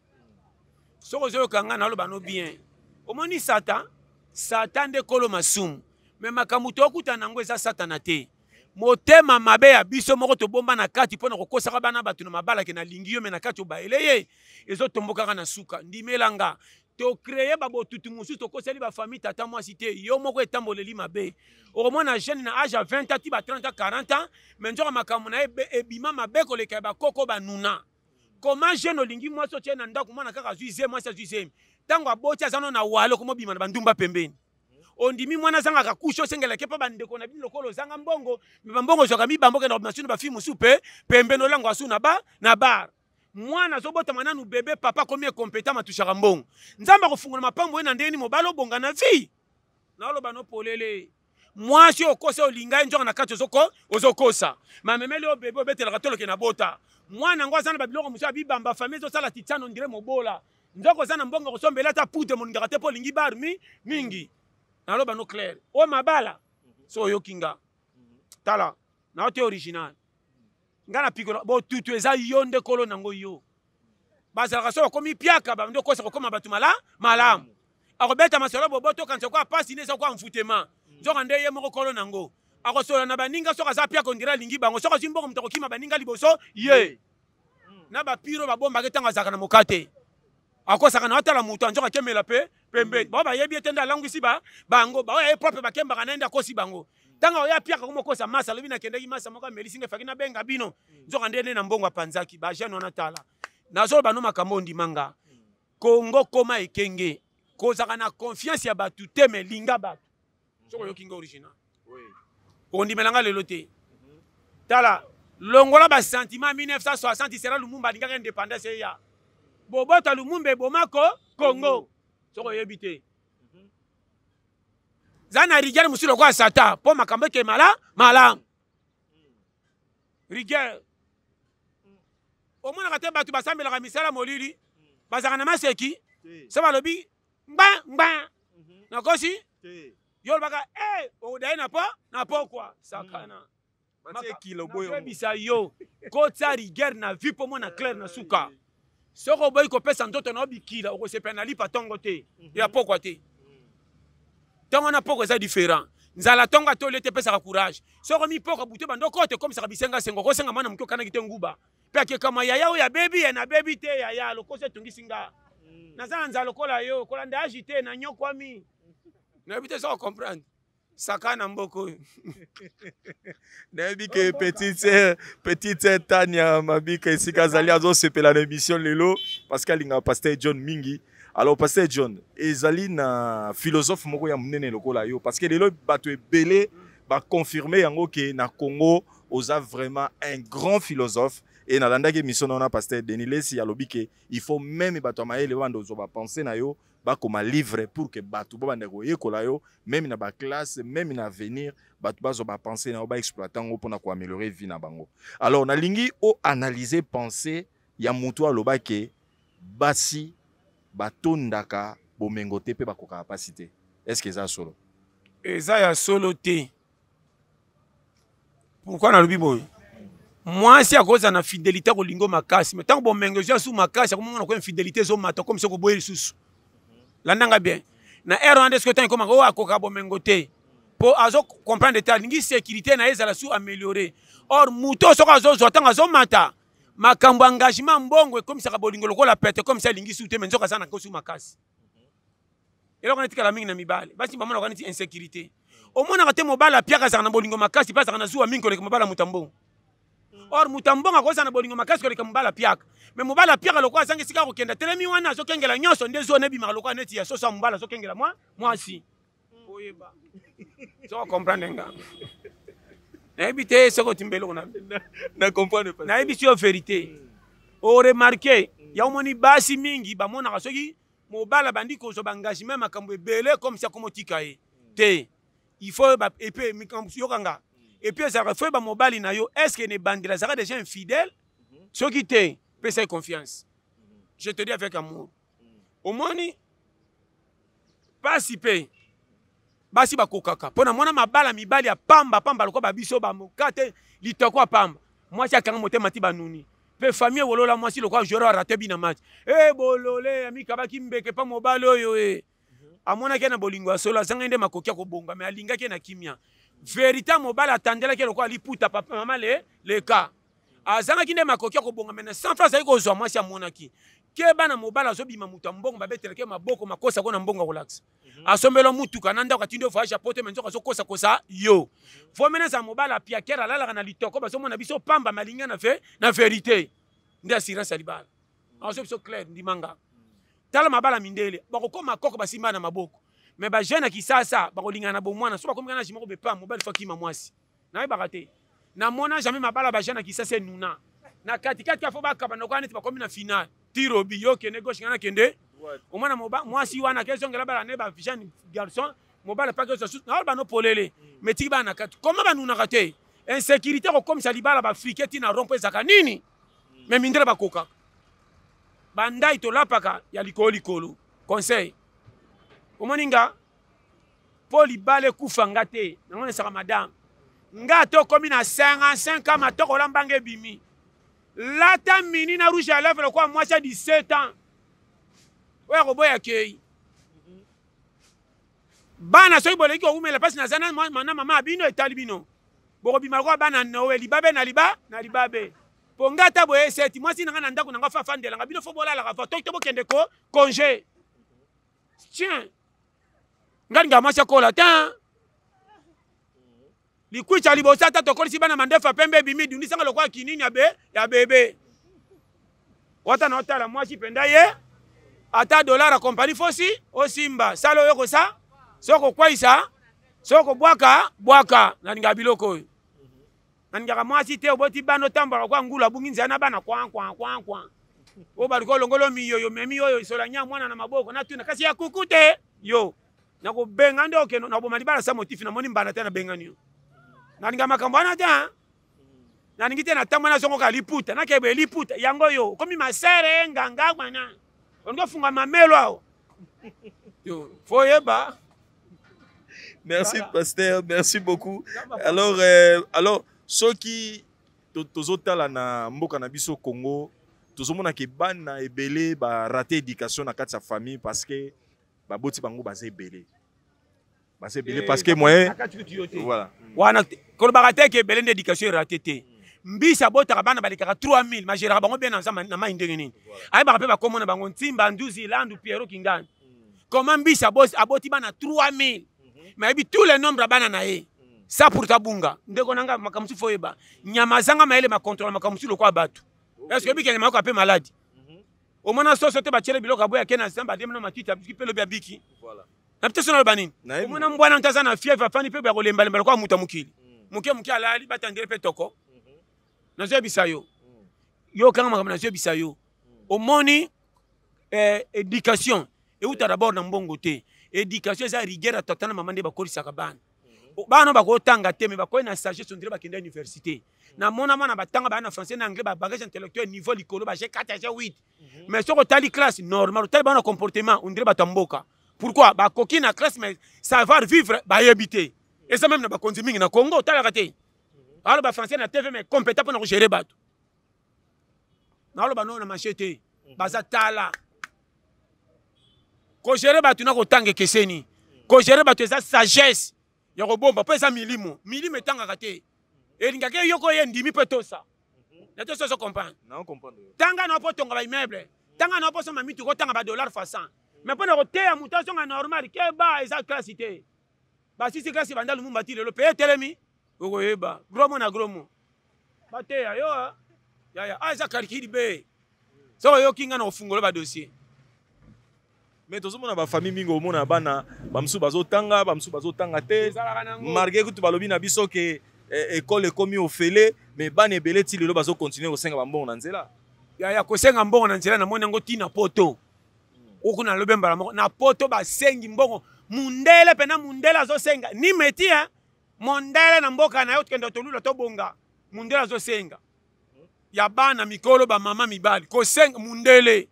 Soki ozoyoka ngai naloba no bien. Omoni Satan, Satan nde kolo masumu. Me makambo tokutana yango eza Satana te. Motema mabe ya biso moko tobomba na kati mpo na kokosaka bana bato na mabala ke nalingi yo me na kati obayele ye ezotombokaka na suka. Ndimela nga tocreye babotutu mosusu tokoseli bafamille tata mwasi te yo moko etamboleli mabe. Okomona jeune na age ya 20 ans ti ba 30 ans 40 ans me nzoka makambo na ye ebima mabe koleka ya bakoko banuna. Comment jeune olingi mwasi otie na ndako mwana kaka azwi zemi, mwasi azwi zemi ntango aboti aza no na wale okomobima na bandumba pembeni. Ondimi mwana azangaka kushe osengelaki mpe bandeko na bino lokola ozanga mbongo me bambongo ozwaka mibambo okenda kobima sino bafi mosusu mpe pembeni olango asu na ba na bar. Mwana azobotama nanu bebe papa akomi incompétent matushaka mbongo. Nzambe akofungola mapambo ye na ndenge nini mobali obonga na vie. Naoloba no polele mwasi okosa olinga ye nzoka na kati ozokosa mamemeli oyo bebe obetelaka toloke na bota mwana yango aza na babiloko mosusu abibamba famille ezosala titiano ndire mobola nzoka oza na mbongo kosombela ata poudre molingaka te mpo olingi bar mi mingi. Naloba no clair oyo mabala so oyoki nga tala nao te original nga na pikola botutu eza yo nde kolo nango yo bazalaka so bakomi piaka bandi okosa kokoma bato malamu. Akobeta masolo boboto, okanisa kwa pasi nde eza kwa mfutema. Nzoka nde ye moko kolo nango. Akosolola na baninga soki aza pia kondira alingi bango. Soki azwi mbongo moto akokima baninga liboso ye. Na bapiro babombaki ntango azalaka na mokate. Akosaka na atala moto anzoka akemela pe pembeni. Bao bayebi ete nde alangwisi ba bango, bao ya ye propre bakembaka na ye nde akosi bango. Ntango oya piaka komokosa masa, alobi nakendaki masa moko amelisi ngai faki nabenga bino. Nzoka nde nde na mbongo apanzaki ba jeune wana tala. Nazoloba no makambo ondima nga. Kongo koma ekenge. Kozaka na confiance ya bato te mais linga bato. Soki oyoki nga original. Okondimela nga lelo te. Tala, longola ba sentiment 1960 sera Lumumba alingaka indépendance eya. Bobota Lumumba ebomako Congo. Soki oyebi te. Za na rigueur mosusu lokola Satan mpo makambo eke mala malamu. Rigueur. Omonaka te bato basambelaka misala molili, bazalaka na maseki, so balobi ngba ngba. Nakosi? Yo olobaka eh odaye na po na pokwa sakana. Nakoyebisa yo kotia rigueur na vie mpo mona clair na suka. Soki oboyi kopesa nzoto na yo bikila, okosepela na lipa ntongo te ya pokwa te. Ntongo na pokwa eza différent. Nzala ntongo ata olie te epesaka courage. Soki omipoka butu ebanda okota ekomisaka bisenga sengo, okosenga mwana moke okanaki te nguba. Mpe akekama yaya oyo abebi ye nabebi te yaya lokoso etungisi nga. Naza na nzala lokola yo, kolanda age te nanyokwami. Nayebi te soki comprendre. Saka na mboka oyo. Nayebi ke petite sœur Tania Mabika esika azali azosepela na émission lelo parce que alingaka Pasteur John mingi. Alors Pasteur John, ezali na philosophe moko ya monene lokola yo parce que lelo bato ebele ba confirmer yango ke na Congo oza vraiment un grand philosophe. Et nalandaki émission na Pasteur Denis Lessi alobi ke il faut même bato ya mayele banda ozwa ba pensée na yo bakoma livre pour que bato babanda koyekola yo même na ba classe, même na avenir bato bazwa ba pensée na yo ba exploiter yango mpona ko améliorer vie na bango. Alors nalingi o analyser pensée ya moto aloba ke basi batondaka bomengo te pe bakokaka pasi te. Est-ce que eza solo? Eza ya solo te. Pourquoi nalobi boye? Mwasi akozala na fidélité kolingo makasi, mais tango bomengo ezwa su makasi akomona ko infidélité ezomata comme soki oboyi lisusu. Landanga bien. Na heure wana nde soki tango ekomaka oyo akoka bomengo te. Po azo comprendre te, alingi sécurité na ye ezala su améliorée. Or moto soki azozwa tango azomata makambo engagement mbongo ekomisaka bolingo lokola pete comme ça alingi su te, mais nzoka aza na kosu makasi. Eloko wana etikala mingi na mibale. Basi bamonaka neti insécurité. Omonaka te mobali apiaka azalaka na bolingo makasi mpe azalaka na zuwa mingi koleka mobali ya moto ya mbongo. Or moto ya mbongo akozala na bolingo makasi koleka mobali apiaka. Mais mobali apiaka lokola azangi esika akokende, atelemi wana azokengela nyonso nde zuwa nebimaka lokola neti ya soso ya mobali azokengela mwasi. Oyeba. Soko comprendre nga. Nayebi te soko otimba eloko na na comprendre pas. Nayebi si yo vérité. O remarquer, ya omoni basi mingi bamonaka soki mobali abandi kozwa ba engagement makambo ebele comme si akomotika ye te. Il faut ba et puis yoka nga. Et puis ezalaka faut ba mobali na yo, est-ce que ne bandela azalaka déjà infidèle? Soki te, pesa ye confiance. Je te dis avec amour. Omoni pasi pe basi bakokaka mpo na mwana mabala mibali ya pamba pamba lokola babiso bamokate litoko ya pamba. Mwasi akanga motema ti banuni. Pe famille wolola mwasi lokola joueur a raté bina match. Eh bolole amikabaki mbeke pa mobali oyo eh. Amonaki na bolingo ya solo azangaki nde makoki ya kobonga mais alingaki na kimia. Vérité mobali atandelaki lokola liputa papa mama le leka. Azangaki nde makoki ya kobonga mais na 100 francs azalaki kozwa mwasi amonaki. Keba na mobali azobima moto ya mbongo babetelaki maboko makosa ko na mbongo ya kolakisa. Asombela mutuka na ndako atindi voyage ya poto mais nzoka azokosa kosa yo. Faut mena za mobali apiakere alalaka na litoko bazomona biso pamba malinga na ve na vérité. Nde assurance ya libala. Azo biso clair ndimanga. Tala mabala mindele bakokoma koko basimba na maboko. Mais ba jeune ya Kisasa bakolingana na bomwana so bakomi kana jimoko bepa mobali faut akima mwasi. Nayebaka te. Namona jamais mabala ba jeune ya Kisasa enuna. Na katikati afo bakaba na neti bakomi na finale. Tirobi yo kende gauche ngana kende. Omwana mwasi wana kezongela bala ne ba jeune garçon mobali pa kezwa susu na bano polele. Mais tiki bana kati. Comment banunaka te? Insécurité kokomisa libala ba africain ti na rompo ezaka nini? Mais mindele bakoka. Bandai tolapaka ya likolo likolo. Conseil. Omoni nga po libala ekufa nga te. Nango nesaka madame. Nga to komi na 55 ans matoko la mbanga ebimi. Lata mini na rouge à lèvres lokola mwasi ya 17 ans. Oyo akoboya kei. Bana soki boleki kowumela mpasi naza na mama ya bino etali bino. Bokobima lokola bana Noe libabe na liba na libabe. Po nga ata boye seti mwasi na nga na ndako na nga fa fandela nga bino fo bolalaka fa toki to bokende ko congé. Tiens. Nga linga mwasi akola te. Likwicha liboso ata tokolisi bana mandefu ya pembe ebimi dundisanga lokola kinini ya be ya bebe. Wata na otala mwasi penda ye ata dollar ya compagnie fosi osimba sala oyo kosa soko kokweisa soko kobwaka bwaka. Nalingaka biloko oyo, nalingaka mwasi te oboti bana otambolaka kwa ngulu abungi nzela na bana kwa kwa kwa kwa oyo baluka olongolo miyoyo memi oyo isola nya mwana na maboko natuna kasi ya kuku te yo nakobenga nde okende nakoboma libala sa motif namoni mbanda te nabengani yo. Nalinga makambo wana te, nalingi te natambo nazongo kaka liputa nakebe liputa yango yo okomi masere nganga mwana olingi ofunga mamelo awa yo fo yeba. Merci voilà. Pasteur, merci beaucoup. Alors alors soki tozotala na mboka na biso Congo, tozomona ke bana ebele ba rater éducation na kati ya famille parce que baboti bango baza ebele. Baza ebele parce que moyen voilà. Wana kolobaka te ke ebele nde éducation eraté te. Mbisi abotaka bana balekaka 3000 mageraka bango bien na mai ndenge nini. Ayebaka mpe bakomona bango Ntimba, Nduzi, Landu, Pierrot, Kingani. Comment mbisi aboti bana 3000 mais ayebi tous les nombres ya bana na ye. Ça pour tabunga ndeko nanga makambo mosusu fo oyeba nyama azanga mayele makontrola makambo mosusu lokola bato. Est-ce que oyebi ke nyama yoko ape maladi? Omona soso te batiele biloko aboya ake na zamba ademi na matiti abiki mpe lobi abiki. Na pite sono aloba nini? Omona mbwana nto aza na fièvre afandi mpe ya kolembalemba lokola moto ya mokili. Moke moke alali batandele mpe toko. Nazoyebisa yo. Yo okanga makambo nazoyebisa yo. Omoni éducation euta d'abord na mbongo te. Éducation eza rigueur ya tata na mama nde bakolisaka bana. Bana bakotanga te mais bakoyi na sagesse on dirait bakende université. Na mona mwana batanga bana na français na anglais ba bagage intellectuel niveau likolo ba G4 G8. Mais soko otali classe normal otali bana comportement on dirait bato ya mboka. Pourquoi bakoki na classe mais savoir vivre bayebi te. Eza même na bakonzi mingi na Congo otalaka te. Aloba français na TV mais compétent mpona kogérer bato. Naloba no na marché te. Baza tala. Kogérer bato na kotanga ekeseni. Kogérer bato eza sagesse ya kobomba mpo eza milimo. Milimo etangaka te. Elingaka eyoko ye ndimi mpe tosa. Na tosa ozo comprendre. Tanga na mpo tonga ba immeuble. Tanga na mpo soma mituka otanga ba dollars fois 100. Mais mpo na koteya moto azonga normal keba eza classe te. Basisi classe banda Lumumba ti lelo pe etelemi okoyeba gros mot na gros mot. Bateya yo yaya ah eza calcul be. Soki oyoki nga na kofungola ba dossier. Mais tozomona ba famille mingi omona bana bamusu bazotanga bamusu bazotanga te. Malgré kutu balobi na biso ke école ekomi ofele mais bana ebele ti lelo bazo continuer kosenga ba mbongo na nzela. Yaya kosenga mbongo na nzela namoni yango ti na poto. Oku na lobe mbala moko na poto basengi mbongo mundele pena mundele azosenga ni meti hein mondele na mboka na yo tokende tolula tobonga mundele azosenga ya bana mikolo ba mama mibali kosenga mundele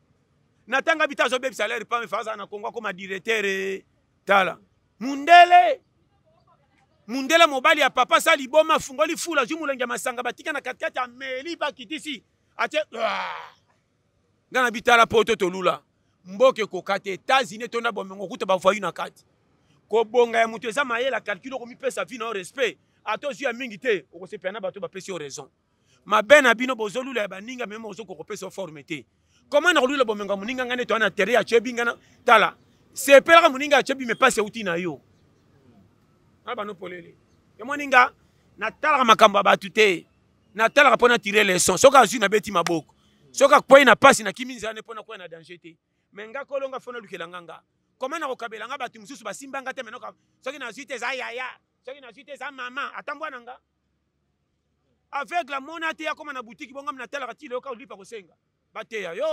natanga bita azobebisa lere pame faza na Congo akoma directeur tala mundele mundele mobali ya papa sa liboma afungoli fula azwi molangi ya masanga batika na katikati ameli bakitisi atie nga na bitala poto tolula mboka ekoka te États-Unis etonda bomengo okuta ba voyou na kati kobonga ya moto eza mayele calcul okomipesa vie na yo respect ata ozwi ya mingi te okosepela na bato bapesi yo raison mabe na bino bozolula ya baninga meme ozokoka kopesa yo forme te comment nakolula bomengo ya moninga ngai nde toa na terrain ya chebi ngai na tala sepelaka moninga ya chebi me pasi euti na yo na bano polele ya moninga natalaka makambo ya bato te natalaka mpo na tire leçon soki azwi nabeti maboko soki akwei na pasi nakimi nzela ne mpo nakwei na danger te me nga kolonga fo nalukela nga nga koma nakokabela nga bato mosusu basimba nga te menoka soki nazwi te eza yaya soki nazwi te eza mama atambwa na nga aveugle amona te akoma na boutique bongo natalaka ti leyoka olipa kosenga bateya yo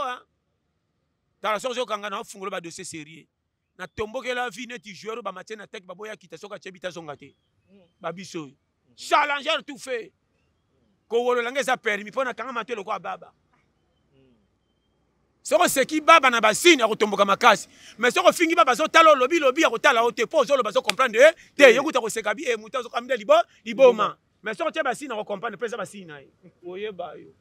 tala soki ozokanga na ofungola ba dossier sérieux natombokela vie neti joueur ba matie na teke baboya kita soki atie bita zonga te ba biso oyo challenger tout fait kowolola nga eza permis mpo nakanga mato lokola baba soki oseki baba na basine akotomboka makasi mais soki ofingi baba azotala olobi lobi akotala yo te mpo ozoloba azocomprendre te ye kuta koseka bi moto azokamida liboma mais soki otie basine akocomprendre mpo eza basine na ye oyeba yo.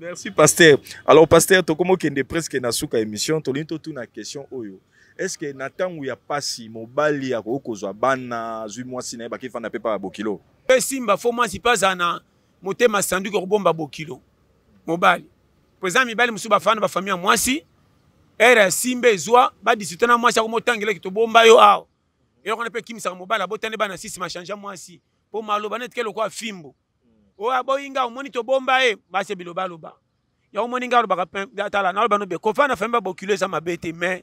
Merci pasteur. Alors pasteur, tokomo kende presque na suka émission, tolingi totuna question oyo. Est ce que na ntango ya pasi mobali akoki kozwa bana, azwi mwasi na ye, bakefanda mpe pa ya bokilo? Esimba, fo mwasi mpe azala na motema sanduki ya kobomba bokilo mobali, po eza mibali mosusu bafanda bafamille ya mwasi, ere ya simba ezwa badisute na mwasi, akomotangelaki tobomba yo awa. Eloko wana mpe ekimisaka mobali abotani bana sisi machange mwasi, mpo maloba neti ke lokola fimbo oyo aboyi nga, omoni tobomba ye, basi bilobaloba yango. Omoni nga alobaka, tala, naloba nobe kofanda famille babokilo eza mabe te, mais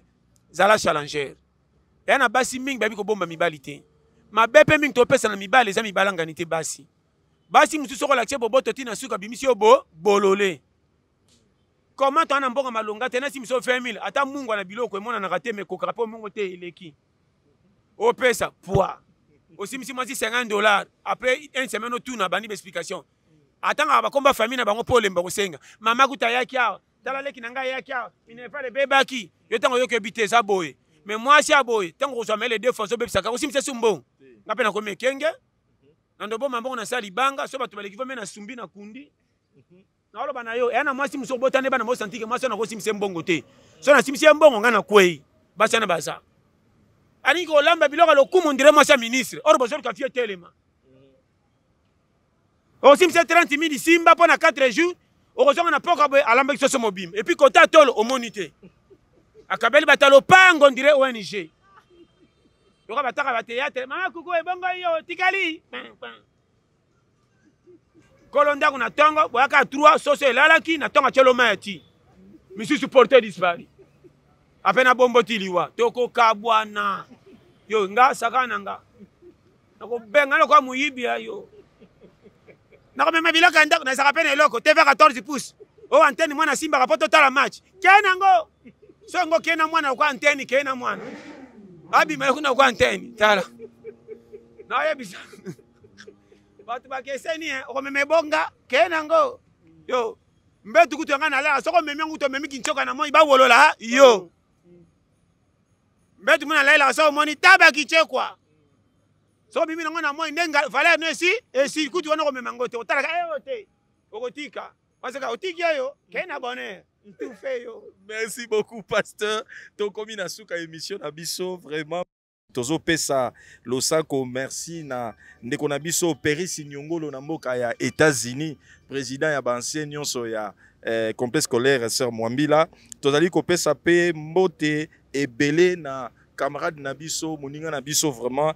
zala challenger. Eya na basi mingi bayebi kobomba mibali te. Mabe mpe mingi topesa na mibali eza mibalangani te. Basi mosusu soko olakisi boboto ti na suka, abimisi yo bo bolole. Comment toa na mbongo malonga te, nasi miso 20 000, ata mungwa na biloko emonanaka te, mekokaka mpo mongo te eleki opesa poids. Osimisi mwasi 50 $, après une semaine otuna, bandi baexplication, atangaka bakomba famille na bango mpo olemba kosenga. Mama kuta ayaki awa, tala leki na ngai ayaki awa, minerval ebebaki. Yo ntango oyoki oyebi te eza boye, mais mwasi ya boye, ntango kozwa mayele deux fois, ozobebisaka. Osimisa su mbongo, nga mpe nakomi ekenge na ndoboma mbongo, nasala libanga so bato baleki vome na sumbi na kundi. Naoloba na yo, eya na mwasi mosusu obotani bana, mosantike mwasi wana akosimisa mbongo te. So nasimisi ye mbongo, ngai nakwei. Basi wana baza alingi kolamba biloko ya lokumu ndire mwasi ya ministre, or bozoluka fie telema. Okosimisa 30 mili simba mpo na 4 jours, okozonga na poka boye, alambaki soso mobimba, et puis kota tolo omoni te, akabeli bato ya lopango ndire ONG yoka bataka bateatre. Mama kuku ebongo yo tikali kolo ndako na ntongo boyaka 3, soso elalaki na ntongo, atyelo mai ati misusu porte disparu ape na bombo ti liwa. Tokokabwana yo, nga saka na nga, nakobenga lokola moyibi ya yo, nakomema biloko ya ndako, nazalaka mpe na eloko TV 14 pouce oyo antenne mwana asimbaka mpo totala match. Ke nango so yango, ke na mwana lokola antenne, ke na mwana abima yo kuna lokola antenne. Tala, nayebisa bato bakeseni, okomema ebonga, ke nango yo mbetu kutu yanga nalala. Soki omemi yango kutu, omemi kinchoka na moi, bawolola yo mbetu mona alalelaka. Soki omoni taba kichekwa, soki obimi nango na moi, nde valeur no esi esili kutu wana. Okomema yango te, otalaka eyo te, okotika parce otiki oyo kei na bonheur ntufe yo. Merci beaucoup, pasteur. Tokomi na suka émission na biso. Vraiment tozopesa losako, merci na ndeko na biso Peris Nyongolo na mboka ya États-Unis, président ya baancien nyonso ya complexe scolaire Sœur Mwambila. Tozali kopesa mpe mbote ebele na camarade na biso, moninga na biso vraiment,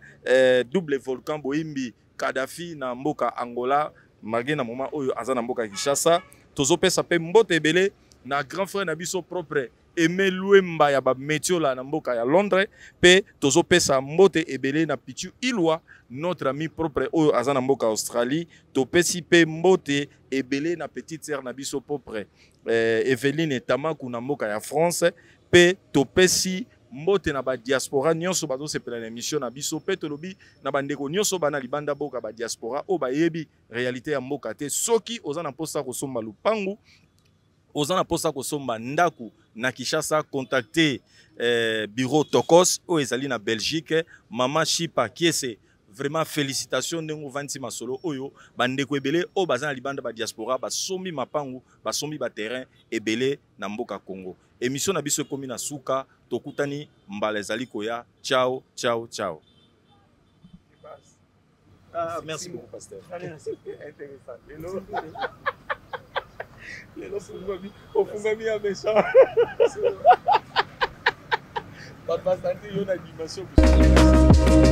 double volcan boyimbi Kadhafi na mboka Angola, malgré na moment oyo aza na mboka ya Kinshasa. Tozopesa mpe mbote ebele na grand frère na biso propre Aimé Lwemba ya bametiola na mboka ya Londres, mpe tozopesa mbote ebele na Pichu Ilwa, notre ami propre oyo aza na mboka Australie. Topesi mpe mbote ebele na petite sœur na biso propre, Eveline Tamaku na mboka ya France, mpe topesi mbote na badiaspora nyonso bazosepela na émission na biso. Mpe tolobi na bandeko nyonso bana libanda mboka, badiaspora oyo bayebi réalité ya mboka te, soki oza na mposa kosomba lupangu, oza na mposa kosomba ndako na Kinshasa, contacte bureau Tokos oyo ezali na Belgique. Mama Shipa Kiese, vraiment félicitation ndenge ovandisi masolo oyo. Bandeko ebele oyo baza na libanda, badiaspora, basombi mapangu, basombi baterrain ebele na mboka Congo. Émission na biso ekomi na suka, tokutani mbala ezali koya. Ciao, ciao, ciao. Ah, merci beaucoup, pasteur. Intéressant. Lelo lelo ofungami ya méchant, bato basanti yo na dimension mosusu.